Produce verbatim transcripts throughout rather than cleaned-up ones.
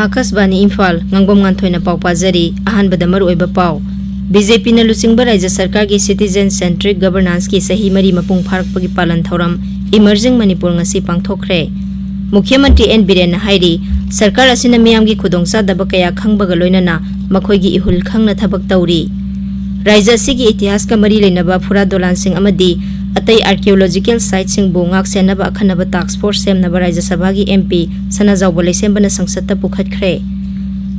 ꯑꯥꯀꯥꯁꯕꯥꯅꯤ ꯏꯝꯐꯥꯜ, ꯉꯥꯡꯕꯝ ꯉꯥꯟꯊꯣꯏꯅ ꯄꯥꯎ ꯄꯥꯖꯔꯤ꯫ ꯑꯍꯥꯟꯕꯗ ꯃꯔꯨꯑꯣꯏꯕ ꯄꯥꯎ꯫ ꯕꯤ ꯖꯦ ꯄꯤꯅ ꯂꯨꯆꯤꯡꯕ ꯔꯥꯖ꯭ꯌ ꯁꯔꯀꯥꯔꯒꯤ citizen centric governanceꯀꯤ ꯆꯍꯤ ꯃꯔꯤ ꯃꯄꯨꯡ ꯐꯥꯔꯛꯄꯒꯤ ꯄꯥꯂꯟ ꯊꯧꯔꯝ Emerging Manipur ꯉꯁꯤ ꯄꯥꯡꯊꯣꯛꯈ꯭ꯔꯦ꯫ ꯃꯨꯈ꯭ꯌ ꯃꯟꯇ꯭ꯔꯤ ꯑꯦꯟ ꯕꯤꯔꯦꯟꯅ ꯍꯥꯏꯔꯤ, ꯁꯔꯀꯥꯔ ꯑꯁꯤꯅ ꯃꯤꯌꯥꯝꯒꯤ ꯈꯨꯗꯣꯡꯆꯥꯗꯕ ꯀꯌꯥ ꯈꯪꯕꯒ ꯂꯣꯏꯅꯅ ꯃꯈꯣꯏꯒꯤ ꯏꯍꯨꯜ ꯈꯪꯅ ꯊꯕꯛ ꯇꯧꯔꯤ꯫ ꯔꯥꯖ꯭ꯌ ꯑꯁꯤꯒꯤ ꯏꯇꯤꯍꯥꯁꯀ ꯃꯔꯤ ꯂꯩꯅꯕ ꯐꯨꯔꯥ ꯗꯣꯂꯥꯟꯁꯤꯡ ꯑꯃꯗꯤ ꯑꯇꯩ archaeological siteꯁꯤꯡꯕꯨ ꯉꯥꯛꯁꯦꯟꯅꯕ ꯑꯈꯟꯅꯕ task force ꯁꯦꯝꯅꯕ ꯔꯥꯖ꯭ꯌ ꯁꯚꯥꯒꯤ ꯑꯦꯝ ꯄꯤ ꯁꯅꯥꯖꯥꯎꯕ ꯂꯩꯁꯦꯝꯕꯅ ꯁꯪꯁꯠꯇ ꯄꯨꯈꯠꯈ꯭ꯔꯦ꯫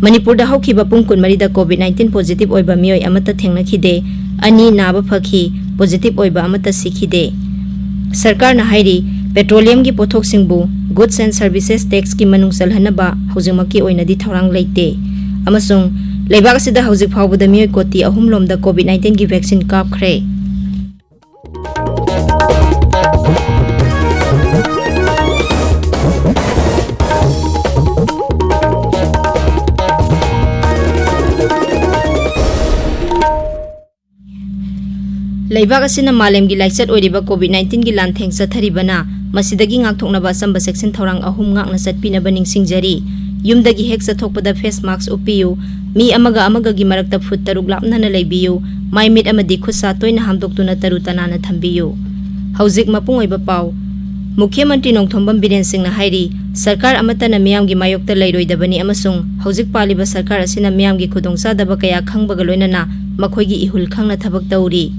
ꯃꯅꯤꯄꯨꯔꯗ ꯍꯧꯈꯤꯕ ꯄꯨꯡ ꯀꯨꯟꯃꯔꯤꯗ COVID nineteen positive ꯑꯣꯏꯕ ꯃꯤꯑꯣꯏ ꯑꯃꯠꯇ ꯊꯦꯡꯅꯈꯤꯗꯦ, ꯑꯅꯤ ꯅꯥꯕ ꯐꯈꯤ, positive ꯑꯣꯏꯕ ꯑꯃꯠꯇ ꯁꯤꯈꯤꯗꯦ꯫ ꯁꯔꯀꯥꯔꯅ ꯍꯥꯏꯔꯤ, petroleumꯒꯤ ꯄꯣꯠꯊꯣꯛꯁꯤꯡꯕꯨ goods and services taxꯀꯤ ꯃꯅꯨꯡ ꯆꯜꯍꯟꯅꯕ ꯍꯧꯖꯤꯛꯃꯛꯀꯤ ꯑꯣꯏꯅꯗꯤ ꯊꯧꯔꯥꯡ ꯂꯩꯇꯦ, ꯑꯃꯁꯨꯡ ꯂꯩꯕꯥꯛ ꯑꯁꯤꯗ ꯍꯧꯖꯤꯛ ꯐꯥꯎꯕꯗ ꯃꯤꯑꯣꯏ ꯀꯣꯇꯤ ꯑꯍꯨꯝ ꯂꯣꯝꯗ COVID nineteenꯒꯤ vaccine ꯀꯥꯞꯈ꯭ꯔꯦ꯫ ꯂꯩꯕꯥꯛ ꯑꯁꯤꯅ ꯃꯥꯂꯦꯝꯒꯤ ꯂꯥꯏꯆꯠ ꯑꯣꯏꯔꯤꯕ COVID nineteenꯒꯤ ꯂꯥꯟꯊꯦꯡ ꯆꯠꯊꯔꯤꯕꯅ, ꯃꯁꯤꯗꯒꯤ ꯉꯥꯛꯊꯣꯛꯅꯕ ꯑꯆꯝꯕ ꯆꯦꯛꯁꯤꯟ ꯊꯧꯔꯥꯡ ꯑꯍꯨꯝ ꯉꯥꯛꯅ ꯆꯠꯄꯤꯅꯕ ꯅꯤꯡꯁꯤꯡꯖꯔꯤ꯫ ꯌꯨꯝꯗꯒꯤ ꯍꯦꯛ ꯆꯠꯊꯣꯛꯄꯗ face mask ꯎꯞꯄꯤꯌꯨ, ꯃꯤ ꯑꯃꯒ ꯑꯃꯒꯒꯤ ꯃꯔꯛꯇ foot ꯇꯔꯨꯛ ꯂꯥꯞꯅꯅ ꯂꯩꯕꯤꯌꯨ, ꯃꯥꯏ ꯃꯤꯠ ꯑꯃꯗꯤ ꯈꯨꯠ ꯁꯥ ꯇꯣꯏꯅ ꯍꯥꯝꯗꯣꯛꯇꯨꯅ ꯇꯔꯨ ꯇꯅꯥꯟꯅ ꯊꯝꯕꯤꯌꯨ꯫ ꯍꯧꯖꯤꯛ ꯃꯄꯨꯡ ꯑꯣꯏꯕ ꯄꯥꯎ꯫ ꯃꯨꯈ꯭ꯌ ꯃꯟꯇ꯭ꯔꯤ ꯅꯣꯡꯊꯣꯝꯕꯝ ꯕꯤꯔꯦꯟ ꯁꯤꯡꯅ ꯍꯥꯏꯔꯤ, ꯁꯔꯀꯥꯔ ꯑꯃꯠꯇꯅ ꯃꯤꯌꯥꯝꯒꯤ ꯃꯥꯌꯣꯛꯇ ꯂꯩꯔꯣꯏꯗꯕꯅꯤ ꯑꯃꯁꯨꯡ ꯍꯧꯖꯤꯛ ꯄꯥꯜꯂꯤꯕ ꯁꯔꯀꯥꯔ ꯑꯁꯤꯅ ꯃꯤꯌꯥꯝꯒꯤ ꯈꯨꯗꯣꯡꯆꯥꯗꯕ ꯀꯌꯥ ꯈꯪꯕꯒ ꯂꯣꯏꯅꯅ ꯃꯈꯣꯏꯒꯤ ꯏꯍꯨꯜ ꯈꯪꯅ ꯊꯕꯛ ꯇꯧꯔꯤ꯫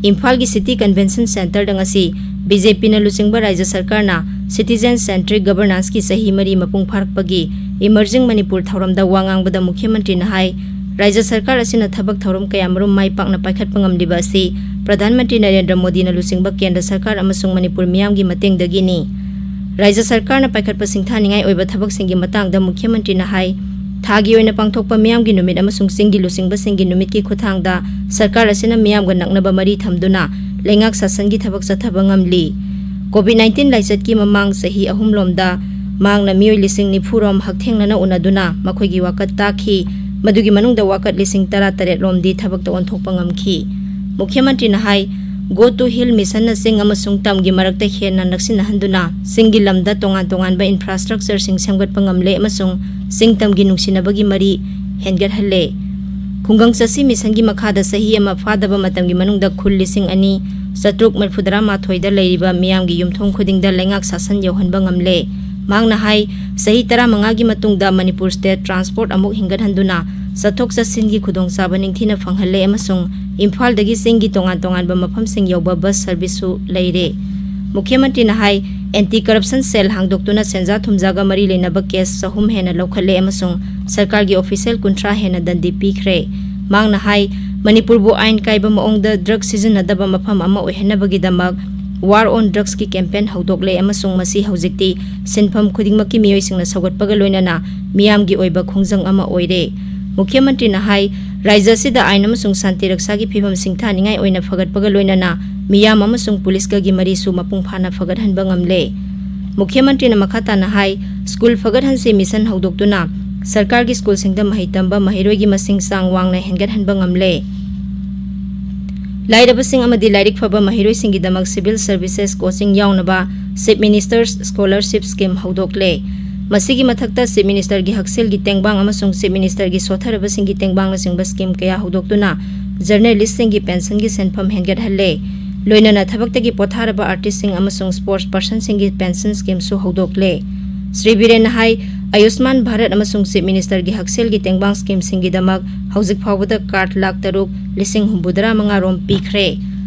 ꯏꯝꯐꯥꯜꯒꯤ City Convention Centreꯗ ꯉꯁꯤ ꯕꯤ ꯖꯦ ꯄꯤꯅ ꯂꯨꯆꯤꯡꯕ ꯔꯥꯖ꯭ꯌ ꯁꯔꯀꯥꯔꯅ citizen centric governanceꯀꯤ ꯆꯍꯤ ꯃꯔꯤ ꯃꯄꯨꯡ ꯐꯥꯔꯛꯄꯒꯤ Emerging Manipur ꯊꯧꯔꯝꯗ ꯋꯥ ꯉꯥꯡꯕꯗ ꯃꯨꯈ꯭ꯌ ꯃꯟꯇ꯭ꯔꯤꯅ ꯍꯥꯏ, ꯔꯥꯖ꯭ꯌ ꯁꯔꯀꯥꯔ ꯑꯁꯤꯅ ꯊꯕꯛ ꯊꯧꯔꯝ ꯀꯌꯥꯃꯔꯨꯝ ꯃꯥꯏ ꯄꯥꯛꯅ ꯄꯥꯏꯈꯠꯄ ꯉꯝꯂꯤꯕ ꯑꯁꯤ ꯄ꯭ꯔꯙꯥꯟ ꯃꯟꯇ꯭ꯔꯤ ꯅꯔꯦꯟꯗ꯭ꯔ ꯃꯣꯗꯤꯅ ꯂꯨꯆꯤꯡꯕ ꯀꯦꯟꯗ꯭ꯔ ꯁꯔꯀꯥꯔ ꯑꯃꯁꯨꯡ ꯃꯅꯤꯄꯨꯔ ꯃꯤꯌꯥꯝꯒꯤ ꯃꯇꯦꯡꯗꯒꯤꯅꯤ꯫ ꯔꯥꯖ꯭ꯌ ꯁꯔꯀꯥꯔꯅ ꯄꯥꯏꯈꯠꯄ ꯁꯤꯡꯊꯥꯅꯤꯡꯉꯥꯏ ꯑꯣꯏꯕ ꯊꯕꯛꯁꯤꯡꯒꯤ ꯃꯇꯥꯡꯗ ꯃꯨꯈ꯭ꯌ ꯃꯟꯇ꯭ꯔꯤꯅ ꯍꯥꯏ, ꯊꯥꯒꯤ ꯑꯣꯏꯅ ꯄꯥꯡꯊꯣꯛꯄ ꯃꯤꯌꯥꯝꯒꯤ ꯅꯨꯃꯤꯠ ꯑꯃꯁꯨꯡ ꯆꯤꯡꯒꯤ ꯂꯨꯆꯤꯡꯕꯁꯤꯡꯒꯤ ꯅꯨꯃꯤꯠꯀꯤ ꯈꯨꯠꯊꯥꯡꯗ ꯁꯔꯀꯥꯔ ꯑꯁꯤꯅ ꯃꯤꯌꯥꯝꯒ ꯅꯛꯅꯕ ꯃꯔꯤ ꯊꯝꯗꯨꯅ ꯂꯩꯉꯥꯛ ꯁꯥꯁꯟꯒꯤ ꯊꯕꯛ ꯆꯠꯊꯕ ꯉꯝꯂꯤ꯫ COVID nineteen ꯂꯥꯏꯆꯠꯀꯤ ꯃꯃꯥꯡ ꯆꯍꯤ ꯑꯍꯨꯝꯂꯣꯝꯗ ꯃꯍꯥꯛꯅ ꯃꯤꯑꯣꯏ ꯂꯤꯁꯤꯡ ꯅꯤꯐꯨ ꯔꯣꯝ ꯍꯛꯊꯦꯡꯅꯅ ꯎꯅꯗꯨꯅ ꯃꯈꯣꯏꯒꯤ ꯋꯥꯀꯠ ꯇꯥꯈꯤ꯫ ꯃꯗꯨꯒꯤ ꯃꯅꯨꯡꯗ ꯋꯥꯀꯠ ꯂꯤꯁꯤꯡ ꯇꯔꯥ ꯇꯔꯦꯠ ꯂꯣꯝꯗꯤ ꯊꯕꯛꯇ ꯑꯣꯟꯊꯣꯛꯄ ꯉꯝꯈꯤ꯫ ꯃꯨꯈ꯭ꯌ ꯃꯟꯇ꯭ꯔꯤꯅ ꯍꯥꯏ, Go to Hill Mission ꯅ ꯆꯤꯡ ꯑꯃꯁꯨꯡ ꯇꯝꯒꯤ ꯃꯔꯛꯇ ꯍꯦꯟꯅ ꯅꯛꯁꯤꯟꯅꯍꯟꯗꯨꯅ ꯆꯤꯡꯒꯤ ꯂꯝꯗ ꯇꯣꯉꯥꯟ ꯇꯣꯉꯥꯟꯕ infrastructure ꯁꯤꯡ ꯁꯦꯝꯒꯠꯄ ꯉꯝꯂꯦ ꯑꯃꯁꯨꯡ ꯆꯤꯡ ꯇꯝꯒꯤ ꯅꯨꯡꯁꯤꯅꯕꯒꯤ ꯃꯔꯤ ꯍꯦꯟꯒꯠꯍꯜꯂꯦ꯫ ꯈꯨꯡꯒꯪ ꯆꯠꯁꯤ ꯃꯤꯁꯟꯒꯤ ꯃꯈꯥꯗ ꯆꯍꯤ ꯑꯃ ꯐꯥꯗꯕ ꯃꯇꯝꯒꯤ ꯃꯅꯨꯡꯗ ꯈꯨꯜ ꯂꯤꯁꯤꯡ ꯑꯅꯤ ꯆꯥꯇ꯭ꯔꯨꯛ ꯃꯔꯤꯐꯨꯇꯔꯥ ꯃꯥꯊꯣꯏꯗ ꯂꯩꯔꯤꯕ ꯃꯤꯌꯥꯝꯒꯤ ꯌꯨꯝꯊꯣꯡ ꯈꯨꯗꯤꯡꯗ ꯂꯩꯉꯥꯛ ꯁꯥꯁꯟ ꯌꯧꯍꯟꯕ ꯉꯝꯂꯦ꯫ ꯃꯍꯥꯛꯅ ꯍꯥꯏ, ꯆꯍꯤ ꯇꯔꯥꯃꯉꯥꯒꯤ ꯃꯇꯨꯡꯗ ꯃꯅꯤꯄꯨꯔ State Transport ꯑꯃꯨꯛ ꯍꯤꯡꯒꯠꯍꯟꯗꯨꯅ ꯆꯠꯊꯣꯛ ꯆꯠꯁꯤꯟꯒꯤ ꯈꯨꯗꯣꯡꯆꯥꯕ ꯅꯤꯡꯊꯤꯅ ꯐꯪꯍꯜꯂꯦ ꯑꯃꯁꯨꯡ ꯏꯝꯐꯥꯜꯗꯒꯤ ꯆꯤꯡꯒꯤ ꯇꯣꯉꯥꯟ ꯇꯣꯉꯥꯟꯕ ꯃꯐꯝꯁꯤꯡ ꯌꯧꯕ bus service ꯁꯨ ꯂꯩꯔꯦ꯫ ꯃꯨꯈ꯭ꯌ ꯃꯟꯇ꯭ꯔꯤꯅ ꯍꯥꯏ, Anti Corruption Cell ꯍꯥꯡꯗꯣꯛꯇꯨꯅ ꯁꯦꯟꯖꯥ ꯊꯨꯝꯖꯥꯒ ꯃꯔꯤ ꯂꯩꯅꯕ case ꯆꯍꯨꯝ ꯍꯦꯟꯅ ꯂꯧꯈꯠꯂꯦ ꯑꯃꯁꯨꯡ ꯁꯔꯀꯥꯔꯒꯤ official ꯀꯨꯟꯊ꯭ꯔꯥ ꯍꯦꯟꯅ ꯗꯟꯗꯤ ꯄꯤꯈ꯭ꯔꯦ꯫ ꯃꯍꯥꯛꯅ ꯍꯥꯏ, ꯃꯅꯤꯄꯨꯔꯕꯨ ꯑꯥꯏꯟ ꯀꯥꯏꯕ ꯃꯑꯣꯡꯗ drug ꯁꯤꯖꯤꯟꯅꯗꯕ ꯃꯐꯝ ꯑꯃ ꯑꯣꯏꯍꯟꯅꯕꯒꯤꯗꯃꯛ War on Drugs ꯀꯤ campaign ꯍꯧꯗꯣꯛꯂꯦ ꯑꯃꯁꯨꯡ ꯃꯁꯤ ꯍꯧꯖꯤꯛꯇꯤ ꯁꯤꯟꯐꯝ ꯈꯨꯗꯤꯡꯃꯛꯀꯤ ꯃꯤꯑꯣꯏꯁꯤꯡꯅ ꯁꯧꯒꯠꯄꯒ ꯂꯣꯏꯅꯅ ꯃꯤꯌꯥꯝꯒꯤ ꯑꯣꯏꯕ ꯈꯣꯡꯖꯪ ꯑꯃ ꯑꯣꯏꯔꯦ꯫ ꯃꯨꯈ꯭ꯌ ꯃꯟꯇ꯭ꯔꯤꯅ ꯍꯥꯏ, ꯔꯥꯖ꯭ꯌ ꯑꯁꯤꯗ ꯑꯥꯏꯟ ꯑꯃꯁꯨꯡ ꯁꯥꯟꯇꯤ ꯔꯛꯁꯥꯒꯤ ꯐꯤꯕꯝ ꯁꯤꯡꯊꯥꯅꯤꯡꯉꯥꯏ ꯑꯣꯏꯅ ꯐꯒꯠꯄꯒ ꯂꯣꯏꯅꯅ ꯃꯤꯌꯥꯝ ꯑꯃꯁꯨꯡ ꯄꯨꯂꯤꯁꯀꯒꯤ ꯃꯔꯤꯁꯨ ꯃꯄꯨꯡ ꯐꯥꯅ ꯐꯒꯠꯍꯟꯕ ꯉꯝꯂꯦ꯫ ꯃꯨꯈ꯭ꯌ ꯃꯟꯇ꯭ꯔꯤꯅ ꯃꯈꯥ ꯇꯥꯅ ꯍꯥꯏ, ꯁ꯭ꯀꯨꯜ ꯐꯒꯠꯍꯟꯁꯤ ꯃꯤꯁꯟ ꯍꯧꯗꯣꯛꯇꯨꯅ ꯁꯔꯀꯥꯔꯒꯤ ꯁ꯭ꯀꯨꯜꯁꯤꯡꯗ ꯃꯍꯩ ꯇꯝꯕ ꯃꯍꯩꯔꯣꯏꯒꯤ ꯃꯁꯤꯡ ꯆꯥꯡ ꯋꯥꯡꯅ ꯍꯦꯟꯒꯠꯍꯟꯕ ꯉꯝꯂꯦ꯫ ꯂꯥꯏꯔꯕꯁꯤꯡ ꯑꯃꯗꯤ ꯂꯥꯏꯔꯤꯛ ꯐꯕ ꯃꯍꯩꯔꯣꯏꯁꯤꯡꯒꯤꯗꯃꯛ civil services coaching ꯌꯥꯎꯅꯕ Chief Minister's Scholarship Scheme ꯍꯧꯗꯣꯛꯂꯦ꯫ ꯃꯁꯤꯒꯤ ꯃꯊꯛꯇ Chief Minister ꯒꯤ ꯍꯛꯁꯦꯜꯒꯤ ꯇꯦꯡꯕꯥꯡ ꯑꯃꯁꯨꯡ Chief Minister ꯒꯤ ꯁꯣꯠꯊꯔꯕꯁꯤꯡꯒꯤ ꯇꯦꯡꯕꯥꯡꯅꯆꯤꯡꯕ scheme ꯀꯌꯥ ꯍꯧꯗꯣꯛꯇꯨꯅ journalist ꯁꯤꯡꯒꯤ pension ꯒꯤ ꯁꯦꯟꯐꯝ ꯍꯦꯟꯒꯠꯍꯜꯂꯦ꯫ ꯂꯣꯏꯅꯅ ꯊꯕꯛꯇꯒꯤ ꯄꯣꯊꯥꯔꯕ artist ꯁꯤꯡ ꯑꯃꯁꯨꯡ sports person ꯁꯤꯡꯒꯤ pension scheme ꯁꯨ ꯍꯧꯗꯣꯛꯂꯦ꯫ ꯁ꯭ꯔꯤ ꯕꯤꯔꯦꯟꯅ ꯍꯥꯏ, ꯑꯌꯨꯁꯃꯥꯟ ꯚꯥꯔꯠ ꯑꯃꯁꯨꯡ Chief Minister ꯒꯤ ꯍꯛꯁꯦꯜꯒꯤ ꯇꯦꯡꯕꯥꯡ scheme ꯁꯤꯡꯒꯤꯗꯃꯛ ꯍꯧꯖꯤꯛ ꯐꯥꯎꯕꯗ card ꯂꯥꯈ ꯇꯔꯨꯛ ꯂꯤꯁꯤꯡ ꯍꯨꯝꯐꯨꯇꯔꯥ ꯃꯉꯥ ꯔꯣꯝ ꯄꯤꯈ꯭ꯔꯦ꯫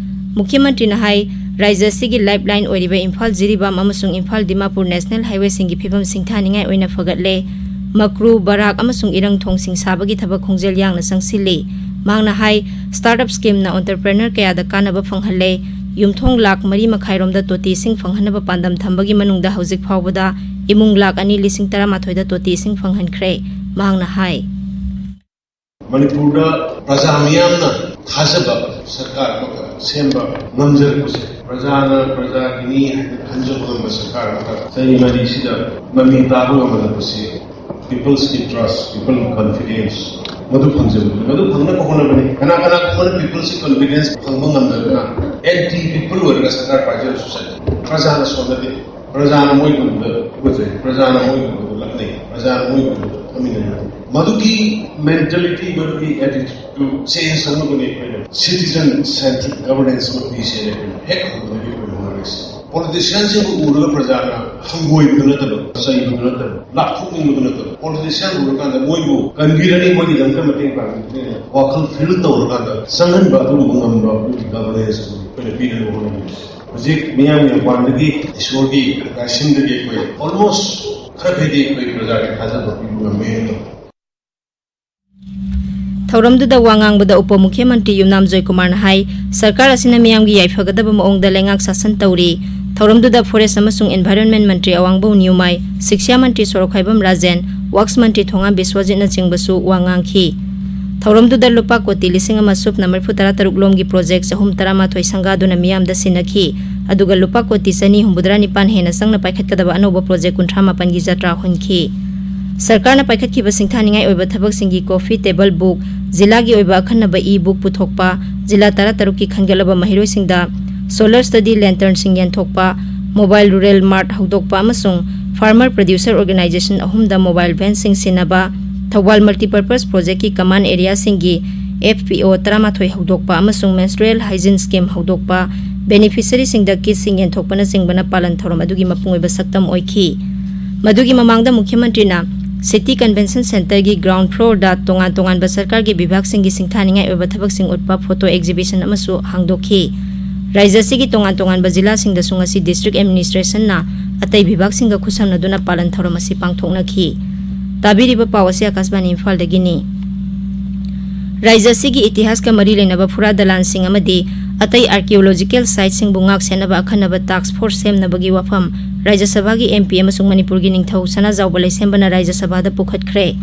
ꯃꯨꯈ꯭ꯌ ꯃꯟꯇ꯭ꯔꯤꯅ ꯍꯥꯏ, ꯔꯥꯖ꯭ꯌ ꯑꯁꯤꯒꯤ lifeline ꯑꯣꯏꯔꯤꯕ ꯏꯝꯐꯥꯜ ꯖꯤꯔꯤꯕꯥꯝ ꯑꯃꯁꯨꯡ ꯏꯝꯐꯥꯜ ꯗꯤꯃꯥꯄꯨꯔ national highway ꯁꯤꯡꯒꯤ ꯐꯤꯕꯝ ꯁꯤꯡꯊꯥꯅꯤꯡꯉꯥꯏ ꯑꯣꯏꯅ ꯐꯒꯠꯂꯦ꯫ ꯃꯀ꯭ꯔꯨ, ꯕꯔꯥꯛ ꯑꯃꯁꯨꯡ ꯏꯔꯪ ꯊꯣꯡꯁꯤꯡ ꯁꯥꯕꯒꯤ ꯊꯕꯛ ꯈꯣꯡꯖꯦꯜ ꯌꯥꯡꯅ ꯆꯪꯁꯤꯜꯂꯤ꯫ ꯃꯍꯥꯛꯅ ꯍꯥꯏ, startup scheme ꯅ entrepreneur ꯀꯌꯥꯗ ꯀꯥꯟꯅꯕ ꯐꯪꯍꯜꯂꯦ꯫ ꯌꯨꯝꯊꯣꯡ ꯂꯥꯈ ꯃꯔꯤ ꯃꯈꯥꯏ ꯔꯣꯝꯗ ꯇꯣꯇꯤ ꯏꯁꯤꯡ ꯐꯪꯍꯟꯅꯕ ꯄꯥꯟꯗꯝ ꯊꯝꯕꯒꯤ ꯃꯅꯨꯡꯗ ꯍꯧꯖꯤꯛ ꯐꯥꯎꯕꯗ ꯏꯃꯨꯡ ꯂꯥꯈ ꯑꯅꯤ ꯂꯤꯁꯤꯡ ꯇꯔꯥꯃꯥꯊꯣꯏꯗ ꯇꯣꯇꯤ ꯏꯁꯤꯡ ꯐꯪꯍꯟꯈ꯭ꯔꯦ꯫ ꯃꯍꯥꯛꯅ ꯍꯥꯏ, ꯃꯅꯤꯄꯨꯔꯗ ꯄ꯭ꯔꯖꯥ ꯃꯤꯌꯥꯝꯅ ꯊꯥꯖꯕ ꯁꯔꯀꯥꯔ ꯑꯃꯈꯛ ꯁꯦꯝꯕ ꯉꯝꯖꯔꯛꯄꯁꯦ, ꯄ꯭ꯔꯖꯥꯅ ꯄ꯭ꯔꯖꯥꯒꯤꯅꯤ ꯍꯥꯏꯅ ꯈꯟꯖꯕ ꯉꯝꯕ ꯁꯔꯀꯥꯔ ꯑꯃꯈꯛ ꯆꯍꯤ ꯃꯔꯤꯁꯤꯗ ꯃꯃꯤ ꯇꯥꯕ ꯉꯝꯍꯜꯂꯛꯄꯁꯤ, people's trust, people confidence, ꯃꯗꯨ ꯐꯪꯖꯕꯅꯤ꯫ ꯃꯗꯨ ꯐꯪꯅꯕ ꯍꯣꯠꯅꯕꯅꯤ꯫ ꯀꯅꯥ ꯀꯅꯥꯒꯨꯝꯕꯅ peopleꯁꯤ confidence ꯐꯪꯕ ꯉꯝꯗꯕꯅ anti people ꯑꯣꯏꯔꯒ ꯁꯔꯀꯥꯔ ꯄꯥꯏꯖꯔꯁꯨ ꯆꯠꯂꯤ꯫ ꯄ꯭ꯔꯖꯥꯅ ꯁꯣꯟꯅꯗꯦ꯫ ꯄ꯭ꯔꯖꯥꯅ ꯃꯣꯏꯒꯨꯝꯕꯗ ꯊꯥꯒꯠꯆꯩ꯫ ꯄ꯭ꯔꯖꯥꯅ ꯃꯣꯏꯒꯨꯝꯕꯗ ꯂꯛꯅꯩ꯫ ꯄ꯭ꯔꯖꯥꯅ ꯃꯣꯏꯒꯨꯝꯕꯗ ꯐꯝꯃꯤꯟꯅꯩ꯫ ꯃꯗꯨꯒꯤ mentality, ꯃꯗꯨꯒꯤ attitude change ꯇꯧꯅꯕꯅꯤ ꯑꯩꯈꯣꯏꯅ citizen centric governance ꯑꯃ ꯄꯤꯁꯦꯅ ꯑꯩꯈꯣꯏꯅ ꯍꯦꯛ ꯍꯧꯕꯗꯒꯤ ꯑꯩꯈꯣꯏꯅ ꯍꯣꯠꯅꯔꯤꯁꯦ꯫ Politicianꯁꯤꯡꯕꯨ ꯎꯔꯒ ꯄ꯭ꯔꯖꯥꯅ ꯍꯪꯒꯣꯏꯕꯗꯨ ꯅꯠꯇꯕ, ꯆꯩꯕꯗꯨ ꯅꯠꯇꯕ, ꯂꯥꯞꯊꯣꯛꯅꯤꯡꯕꯗꯨ ꯅꯠꯇꯕ, politician ꯎꯔꯀꯥꯟꯗ ꯃꯣꯏꯕꯨ ꯀꯟꯕꯤꯔꯅꯤ, ꯃꯣꯏꯒꯤꯗꯃꯛꯇ ꯃꯇꯦꯡ ꯄꯥꯡꯕꯤꯒꯅꯤ ꯋꯥꯈꯜ feel ꯇꯧꯔꯀꯥꯟꯗ ꯆꯪꯍꯟꯕ ꯑꯗꯨꯒꯨꯝꯕ ꯉꯝꯕ ꯑꯩꯈꯣꯏꯒꯤ governance ꯑꯗꯨ ꯑꯩꯈꯣꯏꯅ ꯄꯤꯅꯕ ꯍꯣꯠꯅꯒꯅꯤ꯫ ꯍꯧꯖꯤꯛ ꯃꯤꯌꯥꯝꯒꯤ ꯃꯄꯥꯟꯗꯒꯤ ꯏꯁꯣꯔꯒꯤ ꯂꯥꯏꯁꯤꯡꯗꯒꯤ ꯑꯩꯈꯣꯏ almost ꯈꯔ ꯈꯩꯗꯤ ꯑꯩꯈꯣꯏ ꯄ꯭ꯔꯖꯥꯒꯤ ꯊꯥꯖꯕ ꯄꯤꯕ ꯉꯝꯃꯦ꯫ ꯊꯧꯔꯝꯗꯨꯗ ꯋꯥ ꯉꯥꯡꯕꯗ ꯎꯄ ꯃꯨꯈ꯭ꯌ ꯃꯟꯇ꯭ꯔꯤ ꯌꯨꯝꯅꯥꯝ ꯖꯣꯏꯀꯨꯃꯥꯔꯅ ꯍꯥꯏ, ꯁꯔꯀꯥꯔ ꯑꯁꯤꯅ ꯃꯤꯌꯥꯝꯒꯤ ꯌꯥꯏꯐꯒꯗꯕ ꯃꯑꯣꯡꯗ ꯂꯩꯉꯥꯛ ꯁꯥꯁꯟ ꯇꯧꯔꯤ꯫ ꯊꯧꯔꯝꯗꯨꯗ Forest ꯑꯃꯁꯨꯡ Environment ꯃꯟꯇ꯭ꯔꯤ ꯑꯋꯥꯡꯕꯧ ꯅ꯭ꯌꯨꯃꯥꯏ, ꯁꯤꯛꯁꯥ ꯃꯟꯇ꯭ꯔꯤ ꯁꯣꯔꯣꯛꯈꯥꯏꯕꯝ ꯔꯥꯖꯦꯟ, Works ꯃꯟꯇ꯭ꯔꯤ ꯊꯣꯉꯥꯝ ꯕꯤꯁ꯭ꯋꯖꯤꯠꯅꯆꯤꯡꯕꯁꯨ ꯋꯥ ꯉꯥꯡꯈꯤ꯫ ꯊꯧꯔꯝꯗꯨꯗ ꯂꯨꯄꯥ ꯀꯣꯇꯤ ꯂꯤꯁꯤꯡ ꯑꯃ ꯁꯨꯞꯅ ꯃꯔꯤꯐꯨ ꯇꯔꯥ ꯇꯔꯨꯛ ꯂꯣꯝꯒꯤ project ꯆꯍꯨꯝ ꯇꯔꯥꯃꯥꯊꯣꯏ ꯁꯪꯒꯥꯗꯨꯅ ꯃꯤꯌꯥꯝꯗ ꯁꯤꯟꯅꯈꯤ꯫ ꯑꯗꯨꯒ ꯂꯨꯄꯥ ꯀꯣꯇꯤ ꯆꯅꯤ ꯍꯨꯝꯐꯨꯇꯔꯥ ꯅꯤꯄꯥꯟ ꯍꯦꯟꯅ ꯆꯪꯅ ꯄꯥꯏꯈꯠꯀꯗꯕ ꯑꯅꯧꯕ project ꯀꯨꯟꯊ꯭ꯔꯥ ꯃꯥꯄꯟꯒꯤ ꯖꯇ꯭ꯔꯥ ꯍꯨꯟꯈꯤ꯫ ꯁꯔꯀꯥꯔꯅ ꯄꯥꯏꯈꯠꯈꯤꯕ ꯁꯤꯡꯊꯥꯅꯤꯡꯉꯥꯏ ꯑꯣꯏꯕ ꯊꯕꯛꯁꯤꯡꯒꯤ coffee table book, ꯖꯤꯂꯥꯒꯤ ꯑꯣꯏꯕ ꯑꯈꯟꯅꯕ e-book ꯄꯨꯊꯣꯛꯄ, ꯖꯤꯂꯥ ꯇꯔꯥꯇꯔꯨꯛꯀꯤ ꯈꯟꯒꯠꯂꯕ ꯃꯍꯩꯔꯣꯏꯁꯤꯡꯗ solar study lanternꯁꯤꯡ ꯌꯦꯟꯊꯣꯛꯄ, mobile rural mart ꯍꯧꯗꯣꯛꯄ ꯑꯃꯁꯨꯡ farmer producer organization ꯑꯍꯨꯝꯗ mobile vanꯁꯤꯡ ꯁꯤꯟꯅꯕ, Thoubal multipurpose projectꯀꯤ command areaꯁꯤꯡꯒꯤ F P O ꯇꯔꯥꯃꯥꯊꯣꯏ ꯍꯧꯗꯣꯛꯄ ꯑꯃꯁꯨꯡ menstrual hygiene scheme ꯍꯧꯗꯣꯛꯄ, beneficiaryꯁꯤꯡꯗ kitꯁꯤꯡ ꯌꯦꯟꯊꯣꯛꯄꯅꯆꯤꯡꯕꯅ ꯄꯥꯂꯟ ꯊꯧꯔꯝ ꯑꯗꯨꯒꯤ ꯃꯄꯨꯡ ꯑꯣꯏꯕ ꯁꯛꯇꯝ ꯑꯣꯏꯈꯤ꯫ ꯃꯗꯨꯒꯤ ꯃꯃꯥꯡꯗ ꯃꯨꯈ꯭ꯌ ꯃꯟꯇ꯭ꯔꯤꯅ City Convention Centreꯒꯤ ground floorꯗ ꯇꯣꯉꯥꯟ ꯇꯣꯉꯥꯟꯕ ꯁꯔꯀꯥꯔꯒꯤ ꯕꯤꯚꯥꯒꯁꯤꯡꯒꯤ ꯁꯤꯡꯊꯥꯅꯤꯡꯉꯥꯏ ꯑꯣꯏꯕ ꯊꯕꯛꯁꯤꯡ ꯎꯠꯄ photo exhibition ꯑꯃꯁꯨ ꯍꯥꯡꯗꯣꯛꯈꯤ꯫ ꯔꯥꯖ꯭ꯌ ꯑꯁꯤꯒꯤ ꯇꯣꯉꯥꯟ ꯇꯣꯉꯥꯟꯕ ꯖꯤꯂꯥꯁꯤꯡꯗꯁꯨ ꯉꯁꯤ district administrationꯅ ꯑꯇꯩ ꯕꯤꯚꯥꯒꯁꯤꯡꯒ ꯈꯨꯠꯁꯝꯅꯗꯨꯅ ꯄꯥꯂꯟ ꯊꯧꯔꯝ ꯑꯁꯤ ꯄꯥꯡꯊꯣꯛꯅꯈꯤ꯫ ꯇꯥꯕꯤꯔꯤꯕ ꯄꯥꯎ ꯑꯁꯤ ꯑꯀꯥꯁꯕꯥꯅꯤ ꯏꯝꯐꯥꯜꯗꯒꯤꯅꯤ꯫ ꯔꯥꯖ꯭ꯌ ꯑꯁꯤꯒꯤ ꯏꯇꯤꯍꯥꯁꯀ ꯃꯔꯤ ꯂꯩꯅꯕ ꯐꯨꯔꯥ ꯗꯂꯥꯟꯁꯤꯡ ꯑꯃꯗꯤ ꯑꯇꯩ archaeological siteꯁꯤꯡꯕꯨ ꯉꯥꯛ ꯁꯦꯟꯅꯕ ꯑꯈꯟꯅꯕ task force ꯁꯦꯝꯅꯕꯒꯤ ꯋꯥꯐꯝ ꯔꯥꯖ꯭ꯌ ꯁꯚꯥꯒꯤ M P ꯑꯃꯁꯨꯡ ꯃꯅꯤꯄꯨꯔꯒꯤ ꯅꯤꯡꯊꯧ ꯁꯅꯥꯖꯥꯎꯕ ꯂꯩꯁꯦꯝꯕꯅ ꯔꯥꯖ꯭ꯌ ꯁꯚꯥꯗ ꯄꯨꯈꯠꯈ꯭ꯔꯦ꯫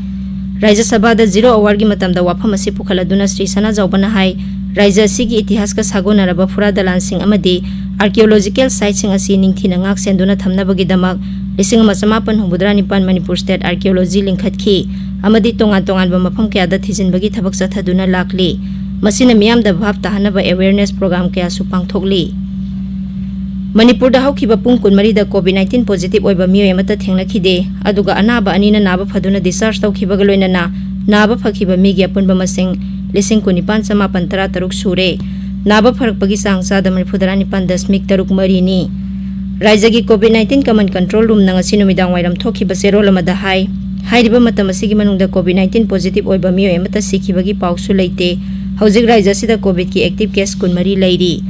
ꯔꯥꯖ꯭ꯌ ꯁꯚꯥꯗ zero hourꯒꯤ ꯃꯇꯝꯗ ꯋꯥꯐꯝ ꯑꯁꯤ ꯄꯨꯈꯠꯂꯗꯨꯅ ꯁ꯭ꯔꯤ ꯁꯅꯥꯖꯥꯎꯕꯅ ꯍꯥꯏ, ꯔꯥꯖ꯭ꯌ ꯑꯁꯤꯒꯤ ꯏꯇꯤꯍꯥꯁꯀ ꯁꯥꯒꯣꯟꯅꯔꯕ ꯐꯨꯔꯥ ꯗꯂꯥꯟꯁꯤꯡ ꯑꯃꯗꯤ archaeological siteꯁꯤꯡ ꯑꯁꯤ ꯅꯤꯡꯊꯤꯅ ꯉꯥꯛ ꯁꯦꯟꯗꯨꯅ ꯊꯝꯅꯕꯒꯤꯗꯃꯛ ꯂꯤꯁꯤꯡ ꯑꯃ ꯆꯃꯥꯄꯟ ꯍꯨꯝꯐꯨꯇꯔꯥ ꯅꯤꯄꯥꯟ ꯃꯅꯤꯄꯨꯔ State Archaeology ꯂꯤꯡꯈꯠꯈꯤ ꯑꯃꯗꯤ ꯇꯣꯉꯥꯟ ꯇꯣꯉꯥꯟꯕ ꯃꯐꯝ ꯀꯌꯥꯗ ꯊꯤꯖꯤꯟꯕꯒꯤ ꯊꯕꯛ ꯆꯠꯊꯗꯨꯅ ꯂꯥꯛꯂꯤ꯫ ꯃꯁꯤꯅ ꯃꯤꯌꯥꯝꯗ ꯚꯥꯞ ꯇꯥꯍꯟꯅꯕ awareness program ꯀꯌꯥꯁꯨ ꯄꯥꯡꯊꯣꯛꯂꯤ꯫ ꯃꯅꯤꯄꯨꯔꯗ ꯍꯧꯈꯤꯕ ꯄꯨꯡ ꯀꯨꯟꯃꯔꯤꯗ COVID nineteen positive ꯑꯣꯏꯕ ꯃꯤꯑꯣꯏ ꯑꯃꯠꯇ ꯊꯦꯡꯅꯈꯤꯗꯦ, ꯑꯗꯨꯒ ꯑꯅꯥꯕ ꯑꯅꯤꯅ ꯅꯥꯕ ꯐꯗꯨꯅ discharge ꯇꯧꯈꯤꯕꯒ ꯂꯣꯏꯅꯅ ꯅꯥꯕ ꯐꯈꯤꯕ ꯃꯤꯒꯤ ꯑꯄꯨꯟꯕ ꯃꯁꯤꯡ ꯂꯤꯁꯤꯡ ꯀꯨꯟꯅꯤꯄꯥꯟ ꯆꯃꯥꯄꯟ ꯇꯔꯥ ꯇꯔꯨꯛ ꯁꯨꯔꯦ꯫ ꯅꯥꯕ ꯐꯔꯛꯄꯒꯤ ꯆꯥꯡ ꯆꯥꯗ ꯃꯔꯤꯐꯨꯇꯔꯥ ꯅꯤꯄꯥꯟ ꯗꯁꯃꯤꯛ ꯇꯔꯨꯛ ꯃꯔꯤꯅꯤ꯫ ꯔꯥꯖ꯭ꯌꯒꯤ COVID nineteen command control roomꯅ ꯉꯁꯤ ꯅꯨꯃꯤꯗꯥꯡ ꯋꯥꯏꯔꯝ ꯊꯣꯛꯈꯤꯕ ꯆꯦꯔꯣꯜ ꯑꯃꯗ ꯍꯥꯏ, ꯍꯥꯏꯔꯤꯕ ꯃꯇꯝ ꯑꯁꯤꯒꯤ ꯃꯅꯨꯡꯗ COVID nineteen positive ꯑꯣꯏꯕ ꯃꯤꯑꯣꯏ ꯑꯃꯠꯇ ꯁꯤꯈꯤꯕꯒꯤ ꯄꯥꯎꯁꯨ ꯂꯩꯇꯦ꯫ ꯍꯧꯖꯤꯛ ꯔꯥꯖ꯭ꯌ ꯑꯁꯤꯗ COVIDꯀꯤ active case ꯀꯨꯟꯃꯔꯤ ꯂꯩꯔꯤ꯫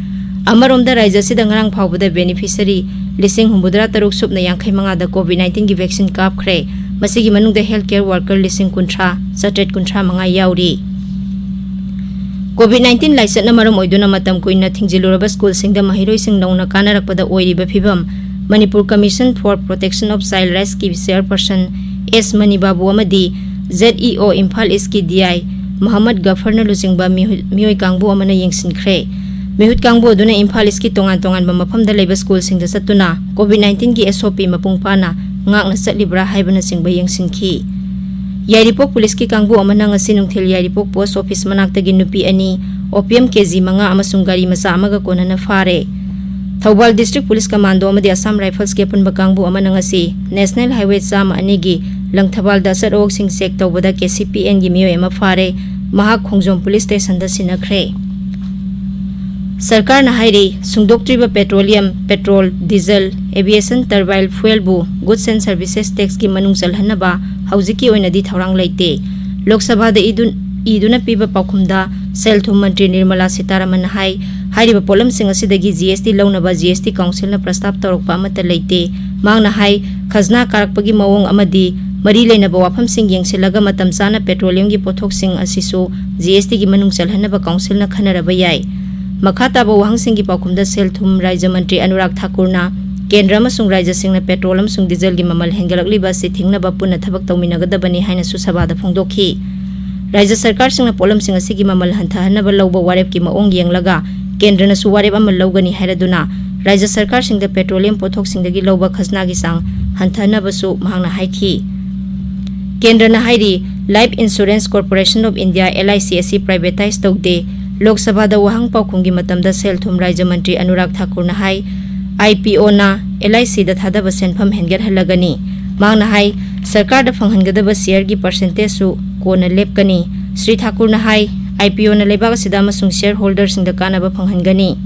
ꯑꯃꯔꯣꯝꯗ ꯔꯥꯖ꯭ꯌ ꯑꯁꯤꯗ ꯉꯔꯥꯡ ꯐꯥꯎꯕꯗ beneficiary ꯂꯤꯁꯤꯡ ꯍꯨꯝꯐꯨꯇꯔꯥ ꯇꯔꯨꯛ ꯁꯨꯞꯅ ꯌꯥꯡꯈꯩ ꯃꯉꯥꯗ COVID nineteenꯒꯤ vaccine ꯀꯥꯞꯈ꯭ꯔꯦ꯫ ꯃꯁꯤꯒꯤ ꯃꯅꯨꯡꯗ health care worker ꯂꯤꯁꯤꯡ ꯀꯨꯟꯊ꯭ꯔꯥ ꯆꯥꯇ꯭ꯔꯦꯠ ꯀꯨꯟꯊ꯭ꯔꯥ ꯃꯉꯥ ꯌꯥꯎꯔꯤ꯫ COVID nineteen ꯂꯥꯏꯆꯠꯅ ꯃꯔꯝ ꯑꯣꯏꯗꯨꯅ ꯃꯇꯝ ꯀꯨꯏꯅ ꯊꯤꯡꯖꯤꯜꯂꯨꯔꯕ ꯁ꯭ꯀꯨꯜꯁꯤꯡꯗ ꯃꯍꯩꯔꯣꯏꯁꯤꯡ ꯅꯧꯅ ꯀꯥꯅꯔꯛꯄꯗ ꯑꯣꯏꯔꯤꯕ ꯐꯤꯚꯝ, Manipur Commission for Protection of Child Rightsꯀꯤ chairperson S ꯃꯅꯤꯕꯥꯕꯨ ꯑꯃꯗꯤ ZEO ꯏꯝꯐꯥꯜ ꯏꯁꯀꯤ DI ꯃꯍꯃꯗ ꯒꯐꯔꯅ ꯂꯨꯆꯤꯡꯕ ꯃꯤꯑꯣꯏ ꯃꯤꯑꯣꯏ ꯀꯥꯡꯕꯨ ꯑꯃꯅ ꯌꯦꯡꯁꯤꯟꯈ꯭ꯔꯦ꯫ ꯃꯤꯍꯨꯠ ꯀꯥꯡꯕꯨ ꯑꯗꯨꯅ ꯏꯝꯐꯥꯜ ꯏꯁꯀꯤ ꯇꯣꯉꯥꯟ ꯇꯣꯉꯥꯟꯕ ꯃꯐꯝꯗ ꯂꯩꯕ ꯁ꯭ꯀꯨꯜꯁꯤꯡꯗ ꯆꯠꯇꯨꯅ COVID nineteenꯒꯤ SOP ꯃꯄꯨꯡ ꯐꯥꯅ ꯉꯥꯛꯅ ꯆꯠꯂꯤꯕ꯭ꯔꯥ ꯍꯥꯏꯕꯅꯆꯤꯡꯕ ꯌꯦꯡꯁꯤꯟꯈꯤ꯫ ꯌꯥꯏꯔꯤꯄꯣꯛ ꯄꯨꯂꯤꯁꯀꯤ ꯀꯥꯡꯕꯨ ꯑꯃꯅ ꯉꯁꯤ ꯅꯨꯡꯊꯤꯜ ꯌꯥꯏꯔꯤꯄꯣꯛ post office ꯃꯅꯥꯛꯇꯒꯤ ꯅꯨꯄꯤ ꯑꯅꯤ opium KG ꯃꯉꯥ ꯑꯃꯁꯨꯡ ꯒꯥꯔꯤ ꯃꯆꯥ ꯑꯃꯒ ꯀꯣꯟꯅꯅ ꯐꯥꯔꯦ꯫ ꯊꯧꯕꯥꯜ District Police Commando ꯑꯃꯗꯤ Assam Riflesꯀꯤ ꯑꯄꯨꯟꯕ ꯀꯥꯡꯕꯨ ꯑꯃꯅ ꯉꯁꯤ National Highway ꯆꯥꯝꯃ ꯑꯅꯤꯒꯤ ꯂꯪꯊꯕꯥꯜꯗ ꯑꯆꯠ ꯑꯋꯣꯛꯁꯤꯡ check ꯇꯧꯕꯗ KCPNꯒꯤ ꯃꯤꯑꯣꯏ ꯑꯃ ꯐꯥꯔꯦ꯫ ꯃꯍꯥꯛ ꯈꯣꯡꯖꯣꯝ Police Stationꯗ ꯁꯤꯟꯅꯈ꯭ꯔꯦ꯫ ꯁꯔꯀꯥꯔꯅ ꯍꯥꯏꯔꯤ, ꯁꯨꯡꯗꯣꯛꯇ꯭ꯔꯤꯕ petroleum, petrol, diesel, aviation turbine fuelꯕꯨ Goods and Services Taxꯀꯤ ꯃꯅꯨꯡ ꯆꯜꯍꯟꯅꯕ ꯍꯧꯖꯤꯛꯀꯤ ꯑꯣꯏꯅꯗꯤ ꯊꯧꯔꯥꯡ ꯂꯩꯇꯦ꯫ ꯂꯣꯛ ꯁꯚꯥꯗ ꯏꯗꯨꯟ-, ꯏꯗꯨꯅ ꯄꯤꯕ ꯄꯥꯎꯈꯨꯝꯗ ꯁꯦꯜ ꯊꯨꯝ ꯃꯟꯇ꯭ꯔꯤ ꯅꯤꯔꯃꯂꯥ ꯁꯤꯇꯥꯔꯥꯃꯟꯅ ꯍꯥꯏ, ꯍꯥꯏꯔꯤꯕ ꯄꯣꯠꯂꯝꯁꯤꯡ ꯑꯁꯤꯗꯒꯤ GST ꯂꯧꯅꯕ GST councilꯅ ꯄ꯭ꯔꯁꯇꯥꯞ ꯇꯧꯔꯛꯄ ꯑꯃꯠꯇ ꯂꯩꯇꯦ꯫ ꯃꯍꯥꯛꯅ ꯍꯥꯏ, ꯈꯖꯅꯥ ꯀꯥꯔꯛꯄꯒꯤ ꯃꯑꯣꯡ ꯑꯃꯗꯤ ꯃꯔꯤ ꯂꯩꯅꯕ ꯋꯥꯐꯝꯁꯤꯡ ꯌꯦꯡꯁꯤꯜꯂꯒ ꯃꯇꯝ ꯆꯥꯅ petroleumꯒꯤ ꯄꯣꯠꯊꯣꯛꯁꯤꯡ ꯑꯁꯤꯁꯨ GSTꯒꯤ ꯃꯅꯨꯡ ꯆꯜꯍꯟꯅꯕ councilꯅ ꯈꯟꯅꯔꯕ ꯌꯥꯏ꯫ ꯃꯈꯥ ꯇꯥꯕ ꯋꯥꯍꯪꯁꯤꯡꯒꯤ ꯄꯥꯎꯈꯨꯝꯗ ꯁꯦꯜ ꯊꯨꯝ ꯔꯥꯖ꯭ꯌ ꯃꯟꯇ꯭ꯔꯤ ꯑꯅꯨꯔꯥꯒ ꯊꯥꯀꯨꯔꯅ ꯀꯦꯟꯗ꯭ꯔ ꯑꯃꯁꯨꯡ ꯔꯥꯖ꯭ꯌꯁꯤꯡꯅ petrol ꯑꯃꯁꯨꯡ dieselꯒꯤ ꯃꯃꯜ ꯍꯦꯟꯒꯠꯂꯛꯂꯤꯕ ꯑꯁꯤ ꯊꯤꯡꯅꯕ ꯄꯨꯟꯅ ꯊꯕꯛ ꯇꯧꯃꯤꯟꯅꯒꯗꯕꯅꯤ ꯍꯥꯏꯅꯁꯨ ꯁꯚꯥꯗ ꯐꯣꯡꯗꯣꯛꯈꯤ꯫ ꯔꯥꯖ꯭ꯌ ꯁꯔꯀꯥꯔꯁꯤꯡꯅ ꯄꯣꯠꯂꯝꯁꯤꯡ ꯑꯁꯤꯒꯤ ꯃꯃꯜ ꯍꯟꯊꯍꯟꯅꯕ ꯂꯧꯕ ꯋꯥꯔꯦꯞꯀꯤ ꯃꯑꯣꯡ ꯌꯦꯡꯂꯒ ꯀꯦꯟꯗ꯭ꯔꯅꯁꯨ ꯋꯥꯔꯦꯞ ꯑꯃ ꯂꯧꯒꯅꯤ ꯍꯥꯏꯔꯗꯨꯅ ꯔꯥꯖ꯭ꯌ ꯁꯔꯀꯥꯔꯁꯤꯡꯗ ꯄꯦꯇ꯭ꯔꯣꯂꯤꯌꯝ ꯄꯣꯠꯊꯣꯛꯁꯤꯡꯗꯒꯤ ꯂꯧꯕ ꯈꯖꯅꯥꯒꯤ ꯆꯥꯡ ꯍꯟꯊꯍꯟꯅꯕꯁꯨ ꯃꯍꯥꯛꯅ ꯍꯥꯏꯈꯤ꯫ ꯀꯦꯟꯗ꯭ꯔꯅ ꯍꯥꯏꯔꯤ, Life Insurance Corporation of India, L I C, ꯑꯁꯤ privatise ꯇꯧꯗꯦ꯫ ꯂꯣꯛ ꯁꯚꯥꯗ ꯋꯥꯍꯪ ꯄꯥꯎꯈꯨꯝꯒꯤ ꯃꯇꯝꯗ ꯁꯦꯜ ꯊꯨꯝ ꯔꯥꯖ꯭ꯌ ꯃꯟꯇ꯭ꯔꯤ ꯑꯅꯨꯔꯥꯒ ꯊꯥꯀꯨꯔꯅ ꯍꯥꯏ, I P O ꯅ L I C ꯗ ꯊꯥꯗꯕ ꯁꯦꯟꯐꯝ ꯍꯦꯟꯒꯠꯍꯜꯂꯒꯅꯤ꯫ ꯃꯍꯥꯛꯅ ꯍꯥꯏ, ꯁꯔꯀꯥꯔꯗ ꯐꯪꯍꯟꯒꯗꯕ ꯁꯤꯌꯔꯒꯤ percentageꯁꯨ ꯀꯣꯟꯅ ꯂꯦꯞꯀꯅꯤ꯫ ꯁ꯭ꯔꯤ ꯊꯥꯀꯨꯔꯅ ꯍꯥꯏ, I P O ꯅ ꯂꯩꯕꯥꯛ ꯑꯁꯤꯗ ꯑꯃꯁꯨꯡ shareholderꯁꯤꯡꯗ ꯀꯥꯟꯅꯕ ꯐꯪꯍꯟꯒꯅꯤ꯫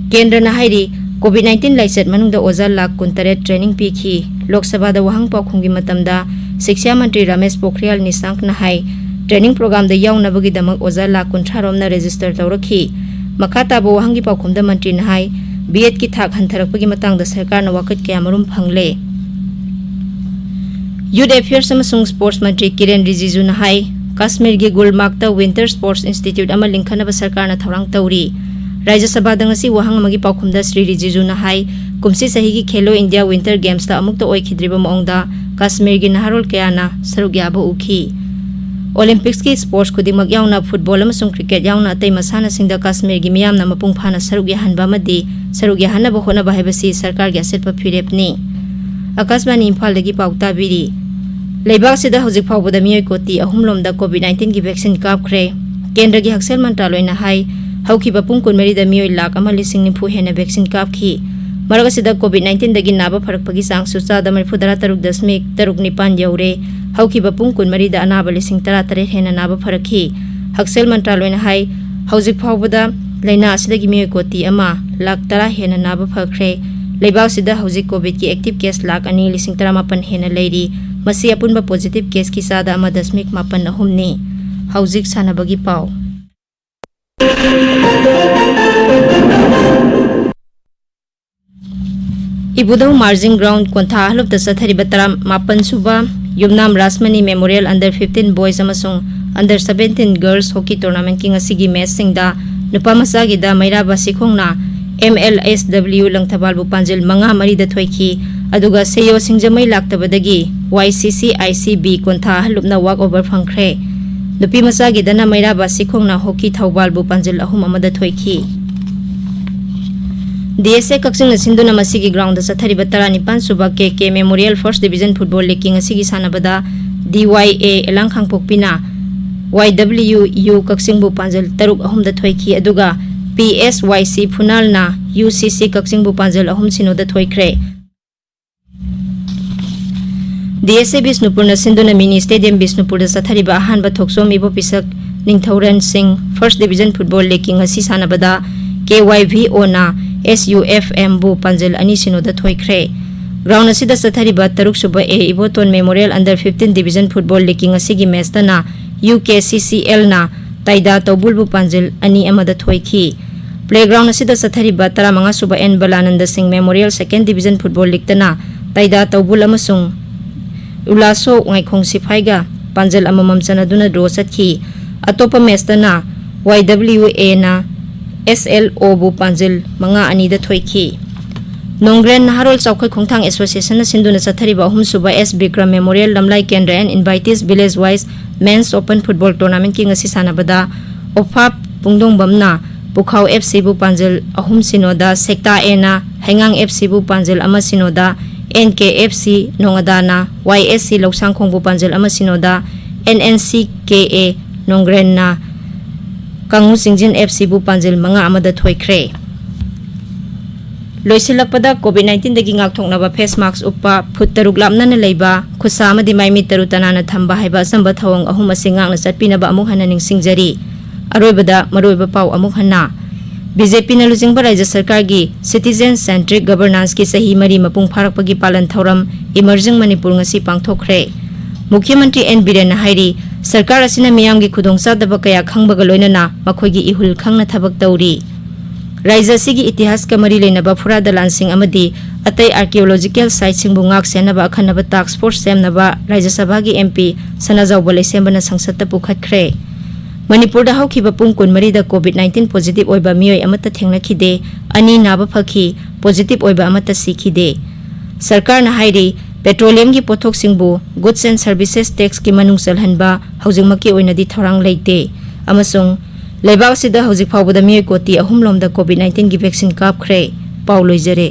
ꯀꯦꯟꯗ꯭ꯔꯅ ꯍꯥꯏꯔꯤ, COVID nineteen ꯂꯥꯏꯆꯠ ꯃꯅꯨꯡꯗ ꯑꯣꯖꯥ ꯂꯥꯈ ꯀꯨꯟꯇꯔꯦꯠ training ꯄꯤꯈꯤ꯫ ꯂꯣꯛ ꯁꯚꯥꯗ ꯋꯥꯍꯪ ꯄꯥꯎꯈꯨꯝꯒꯤ ꯃꯇꯝꯗ ꯁꯤꯛꯁꯥ ꯃꯟꯇ꯭ꯔꯤ ꯔꯥꯃꯦꯁ ꯄꯣꯈ꯭ꯔꯤꯌꯥꯜ ꯅꯤꯁꯥꯡꯛꯅ ꯍꯥꯏ, training programꯗ ꯌꯥꯎꯅꯕꯒꯤꯗꯃꯛ ꯑꯣꯖꯥ ꯂꯥꯈ ꯀꯨꯟꯊ꯭ꯔꯥ ꯔꯣꯝꯅ register ꯇꯧꯔꯛꯈꯤ꯫ ꯃꯈꯥ ꯇꯥꯕ ꯋꯥꯍꯪꯒꯤ ꯄꯥꯎꯈꯨꯝꯗ ꯃꯟꯇ꯭ꯔꯤꯅ ꯍꯥꯏ, B.Ed ꯀꯤ ꯊꯥꯛ ꯍꯟꯊꯔꯛꯄꯒꯤ ꯃꯇꯥꯡꯗ ꯁꯔꯀꯥꯔꯅ ꯋꯥꯀꯠ ꯀꯌꯥꯃꯔꯨꯝ ꯐꯪꯂꯦ꯫ Youth Affairs ꯑꯃꯁꯨꯡ Sports ꯃꯟꯇ꯭ꯔꯤ ꯀꯤꯔꯦꯟ ꯔꯤꯖꯤꯖꯨꯅ ꯍꯥꯏ, ꯀꯥꯁꯃꯤꯔꯒꯤ ꯒꯨꯜꯃꯥꯔꯒꯇ Winter Sports Institute ꯑꯃ ꯂꯤꯡꯈꯠꯅꯕ ꯁꯔꯀꯥꯔꯅ ꯊꯧꯔꯥꯡ ꯇꯧꯔꯤ꯫ ꯔꯥꯖ꯭ꯌ ꯁꯚꯥꯗ ꯉꯁꯤ ꯋꯥꯍꯪ ꯑꯃꯒꯤ ꯄꯥꯎꯈꯨꯝꯗ ꯁ꯭ꯔꯤ ꯔꯤꯖꯤꯖꯨꯅ ꯍꯥꯏ, ꯀꯨꯝꯁꯤ ꯆꯍꯤꯒꯤ ꯈꯦꯂꯣ ꯏꯟꯗꯤꯌꯥ Winter Gamesꯇ ꯑꯃꯨꯛꯇ ꯑꯣꯏꯈꯤꯗ꯭ꯔꯤꯕ ꯃꯑꯣꯡꯗ ꯀꯥꯁꯃꯤꯔꯒꯤ ꯅꯍꯥꯔꯣꯜ ꯀꯌꯥꯅ ꯁꯔꯨꯛ ꯌꯥꯕ ꯎꯈꯤ꯫ Olympicꯁꯀꯤ sports ꯈꯨꯗꯤꯡꯃꯛ ꯌꯥꯎꯅ football ꯑꯃꯁꯨꯡ cricket ꯌꯥꯎꯅ ꯑꯇꯩ ꯃꯁꯥꯟꯅꯁꯤꯡꯗ ꯀꯥꯁꯃꯤꯔꯒꯤ ꯃꯤꯌꯥꯝꯅ ꯃꯄꯨꯡ ꯐꯥꯅ ꯁꯔꯨꯛ ꯌꯥꯍꯟꯕ ꯑꯃꯗꯤ ꯁꯔꯨꯛ ꯌꯥꯍꯟꯅꯕ ꯍꯣꯠꯅꯕ ꯍꯥꯏꯕꯁꯤ ꯁꯔꯀꯥꯔꯒꯤ ꯑꯆꯦꯠꯄ ꯐꯤꯔꯦꯞꯅꯤ꯫ ꯑꯀꯥꯁꯕꯥꯅꯤ ꯏꯝꯐꯥꯜꯗꯒꯤ ꯄꯥꯎ ꯇꯥꯕꯤꯔꯤ꯫ ꯂꯩꯕꯥꯛ ꯑꯁꯤꯗ ꯍꯧꯖꯤꯛ ꯐꯥꯎꯕꯗ ꯃꯤꯑꯣꯏ ꯀꯣꯇꯤ ꯑꯍꯨꯝ ꯂꯣꯝꯗ COVID nineteenꯒꯤ vaccine ꯀꯥꯞꯈ꯭ꯔꯦ꯫ ꯀꯦꯟꯗ꯭ꯔꯒꯤ ꯍꯛꯁꯦꯜ ꯃꯟꯇ꯭ꯔꯥꯂꯣꯏꯅ ꯍꯥꯏ, ꯍꯧꯈꯤꯕ ꯄꯨꯡ ꯀꯨꯟꯃꯔꯤꯗ ꯃꯤꯑꯣꯏ ꯂꯥꯈ ꯑꯃ ꯂꯤꯁꯤꯡ ꯅꯤꯐꯨ ꯍꯦꯟꯅ vaccine ꯀꯥꯞꯈꯤ꯫ ꯃꯔꯛ ꯑꯁꯤꯗ COVID nineteenꯗꯒꯤ ꯅꯥꯕ ꯐꯔꯛꯄꯒꯤ ꯆꯥꯡꯁꯨ ꯆꯥꯗ ꯃꯔꯤꯐꯨ ꯇꯔꯥ ꯇꯔꯨꯛ ꯗꯁꯃꯤꯛ ꯇꯔꯨꯛ ꯅꯤꯄꯥꯟ ꯌꯧꯔꯦ꯫ ꯍꯧꯈꯤꯕ ꯄꯨꯡ ꯀꯨꯟꯃꯔꯤꯗ ꯑꯅꯥꯕ ꯂꯤꯁꯤꯡ ꯇꯔꯥ ꯇꯔꯦꯠ ꯍꯦꯟꯅ ꯅꯥꯕ ꯐꯔꯛꯈꯤ꯫ ꯍꯛꯁꯦꯜ ꯃꯟꯇ꯭ꯔꯥꯂꯣꯏꯅ ꯍꯥꯏ, ꯍꯧꯖꯤꯛ ꯐꯥꯎꯕꯗ ꯂꯥꯏꯅꯥ ꯑꯁꯤꯗꯒꯤ ꯃꯤꯑꯣꯏ ꯀꯣꯇꯤ ꯑꯃ ꯂꯥꯈ ꯇꯔꯥ ꯍꯦꯟꯅ ꯅꯥꯕ ꯐꯈ꯭ꯔꯦ꯫ ꯂꯩꯕꯥꯛ ꯑꯁꯤꯗ ꯍꯧꯖꯤꯛ COVIDꯀꯤ active case ꯂꯥꯈ ꯑꯅꯤ ꯂꯤꯁꯤꯡ ꯇꯔꯥꯃꯥꯄꯟ ꯍꯦꯟꯅ ꯂꯩꯔꯤ꯫ ꯃꯁꯤ ꯑꯄꯨꯟꯕ positive caseꯀꯤ ꯆꯥꯗ ꯑꯃ ꯗꯁꯃꯤꯛ ꯃꯥꯄꯟ ꯑꯍꯨꯝꯅꯤ꯫ ꯍꯧꯖꯤꯛ ꯁꯥꯟꯅꯕꯒꯤ ꯄꯥꯎ꯫ ꯏꯕꯨꯙꯧ margin ground ꯀꯣꯟꯊꯥ ꯍꯜꯂꯨꯞꯇ ꯆꯠꯊꯔꯤꯕ ꯇꯔꯥꯃꯥꯄꯟ ꯁꯨꯕ ꯌꯨꯝꯅꯥꯝ ꯔꯥꯁꯃꯅꯤ Memorial Under fifteen Boys ꯑꯃꯁꯨꯡ Under seventeen Girls Hockey Tournamentꯀꯤ ꯉꯁꯤꯒꯤ matchꯁꯤꯡꯗ ꯅꯨꯄꯥ ꯃꯆꯥꯒꯤꯗ ꯃꯩꯔꯥꯕ ꯁꯤꯈꯣꯡꯅ MLSW ꯂꯪꯊꯕꯥꯜꯕꯨ ꯄꯥꯟꯖꯤꯜ ꯃꯉꯥ ꯃꯔꯤꯗ ꯊꯣꯏꯈꯤ꯫ ꯑꯗꯨꯒ ꯁꯦꯌꯣ ꯁꯤꯡꯖꯃꯩ ꯂꯥꯛꯇꯕꯗꯒꯤ YCCICB ꯀꯣꯟꯊꯥ ꯍꯜꯂꯨꯞꯅ walk over ꯐꯪꯈ꯭ꯔꯦ꯫ ꯅꯨꯄꯤ ꯃꯆꯥꯒꯤꯗꯅ ꯃꯩꯔꯥꯕ ꯁꯤꯈꯣꯡꯅ ꯍꯣꯀꯤ ꯊꯧꯕꯥꯜꯕꯨ ꯄꯥꯟꯖꯜ ꯑꯍꯨꯝ ꯑꯃꯗ ꯊꯣꯏꯈꯤ꯫ ꯗꯤ ꯑꯦꯁ ꯑꯦ ꯀꯛꯆꯤꯡꯅ ꯁꯤꯟꯗꯨꯅ ꯃꯁꯤꯒꯤ ꯒ꯭ꯔꯥꯎꯟꯗ ꯆꯠꯊꯔꯤꯕ ꯇꯔꯥꯅꯤꯄꯥꯟ ꯁꯨꯕ ꯀꯦ ꯀꯦ ꯃꯦꯃꯣꯔꯤꯌꯦꯜ ꯐꯥꯔꯁ ꯗꯤꯕꯤꯖꯟ ꯐꯨꯠꯕꯣꯜ ꯂꯤꯒꯀꯤ ꯉꯁꯤꯒꯤ ꯁꯥꯟꯅꯕꯗ ꯗꯤ ꯋꯥꯏ ꯑꯦ ꯑꯦꯂꯥꯡ ꯈꯥꯡꯄꯣꯛꯄꯤꯅ ꯋꯥꯏ ꯗꯕ꯭ꯂꯤꯌꯨ ꯌꯨ ꯀꯛꯆꯤꯡꯕꯨ ꯄꯥꯟꯖꯜ ꯇꯔꯨꯛ ꯑꯍꯨꯝꯗ ꯊꯣꯏꯈꯤ, ꯑꯗꯨꯒ ꯄꯤ ꯑꯦꯁ ꯋꯥꯏ ꯁꯤ ꯐꯨꯅꯥꯜꯅ ꯌꯨ ꯁꯤ ꯁꯤ ꯀꯛꯆꯤꯡꯕꯨ ꯄꯥꯟꯖꯜ ꯑꯍꯨꯝ ꯁꯤꯅꯣꯗ ꯊꯣꯏꯈ꯭ꯔꯦ꯫ ꯗꯤ ꯑꯦꯁ ꯑꯦ ꯕꯤꯁꯅꯨꯄꯨꯔꯅ ꯁꯤꯟꯗꯨꯅ ꯃꯤꯅꯤ ꯁ꯭ꯇꯦꯗꯤꯌꯝ ꯕꯤꯁꯅꯨꯄꯨꯔꯗ ꯆꯠꯊꯔꯤꯕ ꯑꯍꯥꯟꯕ ꯊꯣꯛꯆꯣꯝ ꯏꯕꯣ ꯄꯤꯁꯛ ꯅꯤꯡꯊꯧꯔꯦꯟ ꯁꯤꯡ ꯐꯥꯔꯁ ꯗꯤꯕꯤꯖꯟ ꯐꯨꯠꯕꯣꯜ ꯂꯤꯒꯀꯤ ꯉꯁꯤ ꯁꯥꯟꯅꯕꯗ ꯀꯦ ꯋꯥꯏ ꯚꯤ ꯑꯣꯅ ꯑꯦꯁ ꯌꯨ ꯑꯦꯐ ꯑꯦꯝꯕꯨ ꯄꯥꯟꯖꯜ ꯑꯅꯤ ꯁꯤꯅꯣꯗ ꯊꯣꯏꯈ꯭ꯔꯦ꯫ ꯒ꯭ꯔꯥꯎꯟ ꯑꯁꯤꯗ ꯆꯠꯊꯔꯤꯕ ꯇꯔꯨꯛ ꯁꯨꯕ A Ibotom memorial under fifteen division football ꯂꯤꯒꯀꯤ ꯉꯁꯤꯒꯤ ꯃꯦꯆꯇꯅ ꯌꯨ ꯀꯦ ꯁꯤ ꯁꯤ ꯑꯦꯜꯅ ꯇꯥꯏꯗꯥ ꯇꯧꯕꯨꯜꯕꯨ ꯄꯥꯟꯖꯜ ꯑꯅꯤ ꯑꯃꯗ ꯊꯣꯏꯈꯤ꯫ ꯄ꯭ꯂꯦꯒ꯭ꯔꯥꯎꯟ ꯑꯁꯤꯗ ꯆꯠꯊꯔꯤꯕ ꯇꯔꯥꯃꯉꯥ ꯁꯨꯕ ꯑꯦꯟ ꯕꯂꯥꯅꯟꯗ ꯁꯤꯡ ꯃꯦꯃꯣꯔꯤꯌꯦꯜ ꯁꯦꯀꯦꯟ ꯗꯤꯕꯤꯖꯟ ꯐꯨꯠꯕꯣꯜ ꯂꯤꯒꯇꯅ ꯇꯥꯏꯗꯥ ꯇꯧꯕꯨꯜ ꯑꯃꯁꯨꯡ ꯎꯂꯥꯁꯣ ꯉꯥꯏꯈꯣꯡ ꯁꯤꯐꯥꯏꯒ ꯄꯥꯟꯖꯜ ꯑꯃꯃꯝ ꯆꯟꯅꯗꯨꯅ ꯗ꯭ꯔꯣ ꯆꯠꯈꯤ꯫ ꯑꯇꯣꯞꯄ ꯃꯦꯆꯇꯅ ꯋꯥꯏ ꯗꯕ꯭ꯂꯤꯌꯨ ꯑꯦꯅ ꯑꯦꯁ ꯑꯦꯜ ꯑꯣꯕꯨ ꯄꯥꯟꯖꯜ ꯃꯉꯥ ꯑꯅꯤꯗ ꯊꯣꯏꯈꯤ꯫ ꯅꯣꯡꯒ꯭ꯔꯦꯟ ꯅꯍꯥꯔꯣꯜ ꯆꯥꯎꯈꯠ ꯈꯣꯡꯊꯥꯡ ꯑꯦꯁꯣꯁꯤꯌꯦꯁꯟꯅ ꯁꯤꯟꯗꯨꯅ ꯆꯠꯊꯔꯤꯕ ꯑꯍꯨꯝꯁꯨꯕ ꯑꯦꯁ ꯕꯤꯀ꯭ꯔꯝ ꯃꯦꯃꯣꯔꯤꯌꯦꯜ ꯂꯝꯂꯥꯏ ꯀꯦꯟꯗ꯭ꯔ and invitees village wise men's open football ꯇꯣꯔꯅꯥꯃꯦꯟꯠꯀꯤ ꯉꯁꯤ ꯁꯥꯟꯅꯕꯗ ꯑꯣꯐꯥꯞ ꯄꯨꯡꯗꯣꯡꯕꯝꯅ ꯄꯨꯈꯥꯎ ꯑꯦꯐ ꯁꯤꯕꯨ ꯄꯥꯟꯖꯜ ꯑꯍꯨꯝ ꯁꯤꯅꯣꯗ, ꯁꯦꯛꯇꯥ ꯑꯦꯅ ꯍꯩꯉꯥꯡ ꯑꯦꯐ ꯁꯤꯕꯨ ꯄꯥꯟꯖꯜ ꯑꯃ ꯁꯤꯅꯣꯗ, and K F C ꯅꯣꯡꯉꯗꯥꯅ Y S C ꯂꯧꯁꯥꯡꯈꯣꯡꯕꯨ ꯄꯥꯟꯖꯜ ꯑꯃ ꯁꯤꯅꯣꯗ, and N C K A ꯅꯣꯡꯒ꯭ꯔꯦꯟꯅ ꯀꯥꯡꯉꯨ ꯆꯤꯡꯖꯤꯟ F ꯁꯤꯕꯨ ꯄꯥꯟꯖꯜ ꯃꯉꯥ ꯑꯃꯗ ꯊꯣꯏꯈ꯭ꯔꯦ꯫ ꯂꯣꯏꯁꯤꯜꯂꯛꯄꯗ, ꯀꯣꯚꯤꯗ ꯅꯥꯏꯟꯇꯤꯟꯗꯒꯤ ꯉꯥꯛꯊꯣꯛꯅꯕ ꯐꯦꯁ ꯃꯥꯛꯁ ꯎꯞꯄ, ꯐꯨꯠ ꯇꯔꯨꯛ ꯂꯥꯞꯅꯅ ꯂꯩꯕ, ꯈꯨꯠꯁꯥ ꯑꯃꯗꯤ ꯃꯥꯏꯃꯤꯠ ꯇꯔꯨ ꯇꯅꯥꯟꯅ ꯊꯝꯕ ꯍꯥꯏꯕ ꯑꯆꯝꯕ ꯊꯧꯑꯣꯡ ꯑꯍꯨꯝ ꯑꯁꯤ ꯉꯥꯛꯅ ꯆꯠꯄꯤꯅꯕ ꯑꯃꯨꯛ ꯍꯟꯅ ꯅꯤꯡꯁꯤꯡꯖꯔꯤ꯫ ꯑꯔꯣꯏꯕꯗ ꯃꯔꯨꯑꯣꯏꯕ ꯄꯥꯎ ꯑꯃꯨꯛ ꯍꯟꯅ꯫ ꯕꯤ ꯖꯦ ꯄꯤꯅ ꯂꯨꯆꯤꯡꯕ ꯔꯥꯖ꯭ꯌ ꯁꯔꯀꯥꯔꯒꯤ Citizen Centric Governanceꯀꯤ ꯆꯍꯤ ꯃꯔꯤ ꯃꯄꯨꯡ ꯐꯥꯔꯛꯄꯒꯤ ꯄꯥꯂꯟ ꯊꯧꯔꯝ Emerging Manipur ꯉꯁꯤ ꯄꯥꯡꯊꯣꯛꯈ꯭ꯔꯦ꯫ ꯃꯨꯈ꯭ꯌ ꯃꯟꯇ꯭ꯔꯤ ꯑꯦꯟ ꯕꯤꯔꯦꯟꯅ ꯍꯥꯏꯔꯤ, ꯁꯔꯀꯥꯔ ꯑꯁꯤꯅ ꯃꯤꯌꯥꯝꯒꯤ ꯈꯨꯗꯣꯡꯆꯥꯗꯕ ꯀꯌꯥ ꯈꯪꯕꯒ ꯂꯣꯏꯅꯅ ꯃꯈꯣꯏꯒꯤ ꯏꯍꯨꯜ ꯈꯪꯅ ꯊꯕꯛ ꯇꯧꯔꯤ꯫ ꯔꯥꯖ꯭ꯌ ꯑꯁꯤꯒꯤ ꯏꯇꯤꯍꯥꯁꯀ ꯃꯔꯤ ꯂꯩꯅꯕ ꯐꯨꯔꯥ ꯗꯂꯥꯟꯁꯤꯡ ꯑꯃꯗꯤ ꯑꯇꯩ archaeological siteꯁꯤꯡꯕꯨ ꯉꯥꯛ ꯁꯦꯟꯅꯕ ꯑꯈꯟꯅꯕ task force ꯁꯦꯝꯅꯕ ꯔꯥꯖ꯭ꯌ ꯁꯚꯥꯒꯤ ꯑꯦꯝ ꯄꯤ ꯁꯅꯥꯖꯥꯎꯕ ꯂꯩꯁꯦꯝꯕꯅ ꯁꯪꯁꯠꯇ ꯄꯨꯈꯠꯈ꯭ꯔꯦ꯫ ꯃꯅꯤꯄꯨꯔꯗ ꯍꯧꯈꯤꯕ ꯄꯨꯡ ꯀꯨꯟꯃꯔꯤꯗ ꯀꯣꯚꯤꯗ ꯅꯥꯏꯟꯇꯤꯟ positive ꯑꯣꯏꯕ ꯃꯤꯑꯣꯏ ꯑꯃꯠꯇ ꯊꯦꯡꯅꯈꯤꯗꯦ, ꯑꯅꯤ ꯅꯥꯕ ꯐꯈꯤ, positive ꯑꯣꯏꯕ ꯑꯃꯠꯇ ꯁꯤꯈꯤꯗꯦ꯫ ꯁꯔꯀꯥꯔꯅ ꯍꯥꯏꯔꯤ, ꯄꯦꯇ꯭ꯔꯣꯂꯤꯌꯝꯒꯤ ꯄꯣꯠꯊꯣꯛꯁꯤꯡꯕꯨ Goods and Services Taxꯀꯤ ꯃꯅꯨꯡ ꯆꯜꯍꯟꯕ ꯍꯧꯖꯤꯛꯃꯛꯀꯤ ꯑꯣꯏꯅꯗꯤ ꯊꯧꯔꯥꯡ ꯂꯩꯇꯦ ꯑꯃꯁꯨꯡ ꯂꯩꯕꯥꯛ ꯑꯁꯤꯗ ꯍꯧꯖꯤꯛ ꯐꯥꯎꯕꯗ ꯃꯤꯑꯣꯏ ꯀꯣꯇꯤ ꯑꯍꯨꯝ ꯂꯣꯝꯗ COVID nineteenꯒꯤ vaccine ꯀꯥꯞꯈ꯭ꯔꯦ꯫ ꯄꯥꯎ ꯂꯣꯏꯖꯔꯦ꯫